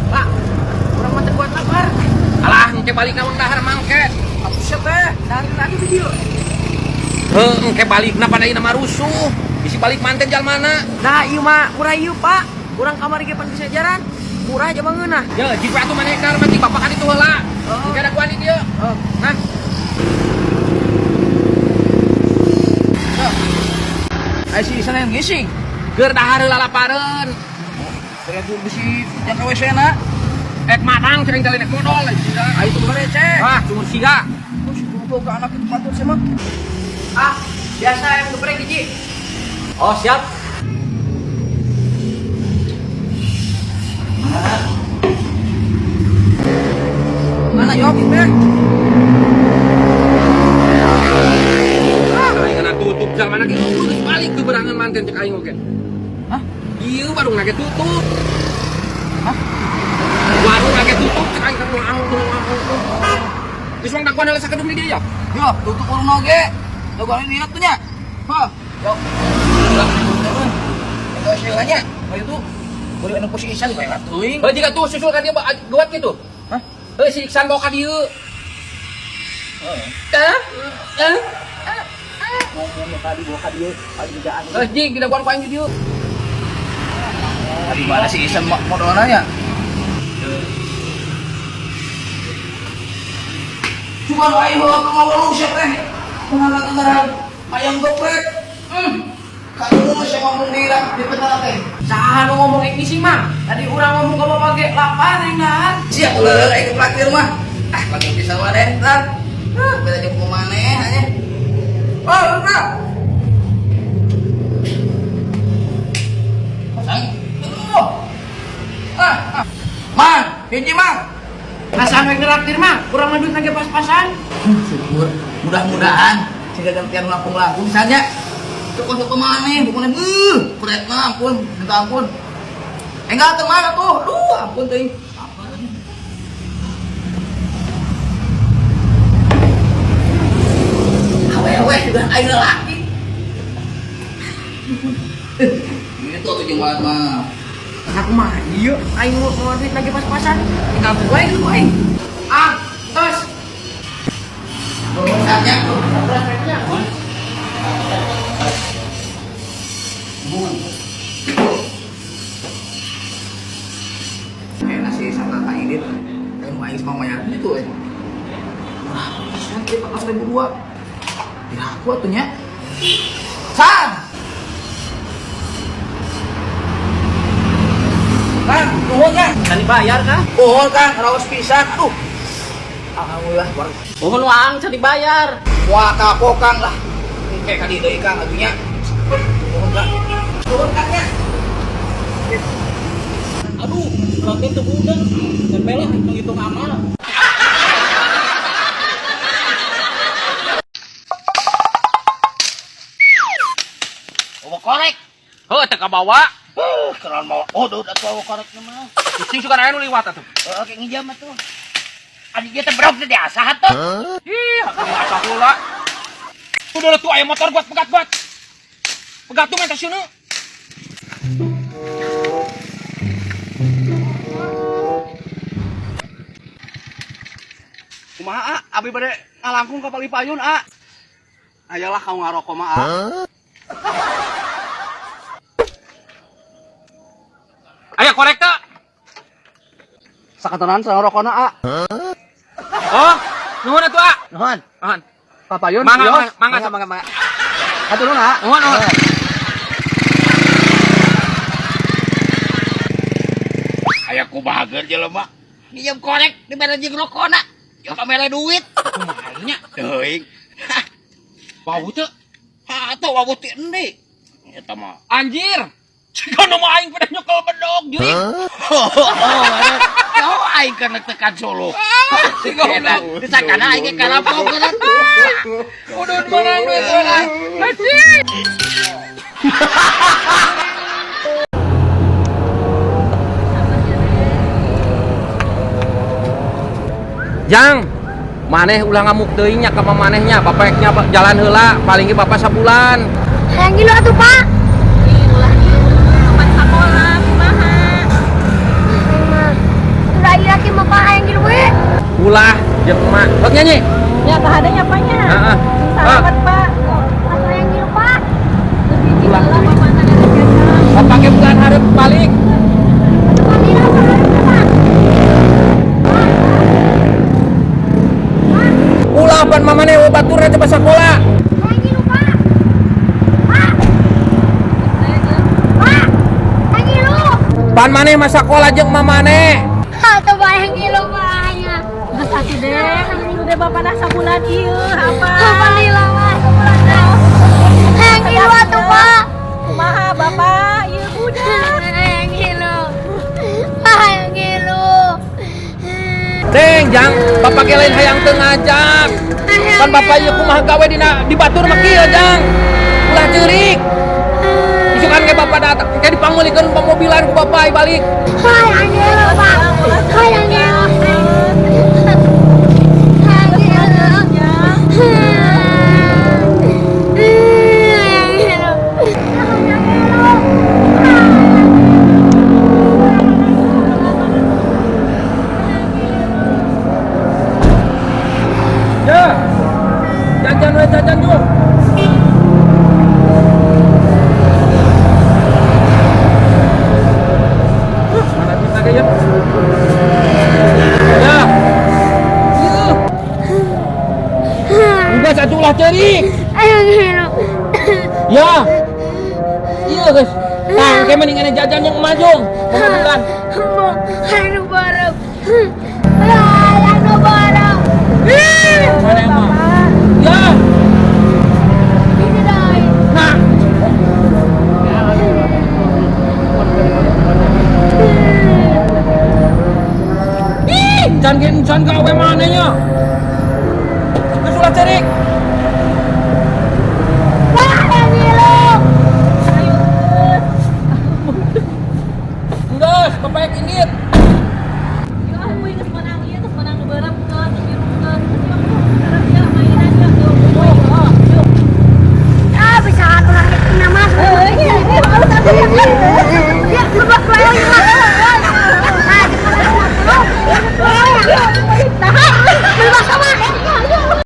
Pak, urang mah teu kuat lapar. Alah, engke balik na dahar mangke. Atuh sia teh, dari tadi video. Heuh, engke balikna pada ieu mah rusuh. Bisi balik manten jalmana. Nah, ieu mah murah ieu, Pak. Urang kamari ge pan bisa jaran. Murah aja bangeunah. Ya, jika atuh maneh kar mati bapak kan itu heula. Oh. Engke ada kuani dieu. Oh. Nah. Ai si Isan yang ngising. Keur dahar heula lapareun. Ternyata bisi jangka WC na. Ek madang cering teh nek modal siga. Ai itu receh. Wah, cuma siga. Oh, si goblok ke anak itu patut sih mah. Ah, biasa ayam geprek hiji. Oh, siap. Mana yok teh? Ah, aing kana tutup jalmana ge geus balik ke berangan manten cek aing oge. Hah? Ieu warung ge tutup. Hah? Warung ge tutup cek aing kan ang. Geus wang dakuan heula sakedung di dieu ya. Yo, tutup warung oge. Dagoan ini tuh nya. Hah, yo. Itu hasilnya. Oh itu boleh anu ku si Isan bae teuing. Heuh jika tuh susul ka dieu geuwat kitu. Hah? Heuh si Iksan bawa ka dieu. Heeh. Tah? Tah? Ngomong tadi bawa ka dieu, paling kerjaan. Heuh jing didagoan ku aing di dieu. Tadi mana si Isan modalna nya? Cuma aing bawa ke ngawalung sia teh. Pengalang-ngalang ayam geprek. Kamu siapa ngomong di di petang teh? Saha nu ngomong ek ngising mah? Tadi urang ngomong ka bapak ge lapar aing dahar. Siap ulah aing ke mah. Ah, lagi bisa mah deh, ntar. Ah, beda jeung kumaneh nya. Oh, udah. Pasang. Tunggu. Ah, ah. Mang, hiji mang. Asa anu ngeraktir mah, urang mah duit ge pas-pasan. Syukur, mudah-mudahan sehingga gantian langsung-langsung misalnya. Cukup cukup maneh, bukan kuretna ampun, minta ampun. Enggak teu mana tuh? Aduh, ampun teuing. Apa ini? Awewe juga aing lelaki. Gitu tuh jeung mah. Aku mah ieu aing mau duit lagi pas-pasan. Tinggal gue gitu aing. Ah, tos. Misalnya kayak nasi sama Kak Idit, kayak mau aing sama mayar gitu eh. Wah, pisan teh 14.200. Ya aku atuh nya. San. Kang, nuhun Kang. Kan dibayar kah? Nuhun Kang, raos pisan. Aduh. Alhamdulillah, bareng. Nuhun waang can dibayar. Wah, kapok Kang lah. Engke ka dieu deui Kang atuh nya. Nuhun Kang. Nuhun Kang nya. Aduh, berarti teu budeng. Dan belah hitung-hitung amal. Bawa korek. Heuh teu kabawa. Keran mau. Oh, duh, atuh bawa korek mah. Kucing suka aya nu liwat atuh. Heeh, kayak ngijam atuh. Adi dia teh brok teh diasah atuh. Ih, atuh asah heula. Udah tuh aya motor buat pegat buat. Pegat tuh mah tasieuna. Kumaha a? Abi bade ngalangkung ka palipayun a. Ayalah kau ngarokok mah a. Aya korek teu? Sakatonan sareng rokona a. Oh, nuhun atuh a. Nuhun. Nuhun. Papayun. Mangga, Yos. mangga, mangga, mangga. Hatur nuhun a. Nuhun, nuhun. Aya kumaha keur jelema. Nginjem korek dibere jeung rokona. Yo kamera duit. Kumaha nya? Teuing. Bau teu? Ha atuh wawuh ti endi? Eta mah. Anjir. Siga nu mah aing pada nyekel bedog jeung. Oh, oh, aing kana tekan Solo. Siga goblok. Disakana aing ge karampok kana tuh. Udah menang duit heula. Anjir. Jang, maneh ulah ngamuk teuing nya ka pamanehnya, bapaknya jalan heula, paling ge bapak sabulan. Hayang ngilu atuh, Pak. Ih, ulah ieu kapan Abah adanya apanya? Heeh. Selamat, Pak. Apa yang ngilu, Pak? Ulah bapak tadi Bapak ge bulan hareup balik. Pamila hareup, Pak. Ulah pan mamane batur teh sakola. Yang ngilu, Pak. Pak. Pak. Yang ngilu. Pan maneh mah sakola jeung mamane. Atau Pak yang ngilu, Pak. Geus atuh deh, ngilu deh bapak dah sabulan ieu apa? Apa lila, Pak? Sebulan dah. Yang ngilu atuh, Pak. Kumaha bapak? Ieu budak. Yang ngilu. Pak yang ngilu. Deng, jang, bapak ge lain hayang teu ngajak. Pan bapak ieu kumaha gawe dina di batur mah kieu, Jang. Ulah ceurik. Isukan ge bapak datang, ke dipangmeulikeun pamobilan ku bapak balik. Pak yang ngilu, Pak. Pak yang ngilu. Yang ngilu. Yang ngilu. Yang ngilu. Ya. Jajan we jajan jur. Mana kita ge ya? Ya. Ieu. Enggak satu ulah ceurik. Yang ngilu. Ya. Iya guys. Tah, engke mendingan jajan yang majung. Pamobilan. Anu bareng. Anu bareng. Mana emang? Ya. Ini dai. Nah. Ih, can can gawe mana nya? Geus ulah ceurik. Pak yang ngilu. Ayo geus. Geus, bapak indit. Ieu ah euy geus menang ieu geus menang nu beureum geus, nu biru geus. Geus ieu mah beureum ieu mainan ieu tuh. Yuk. Ah, bisa orang nama. Heuh, iya, iya, halus atuh.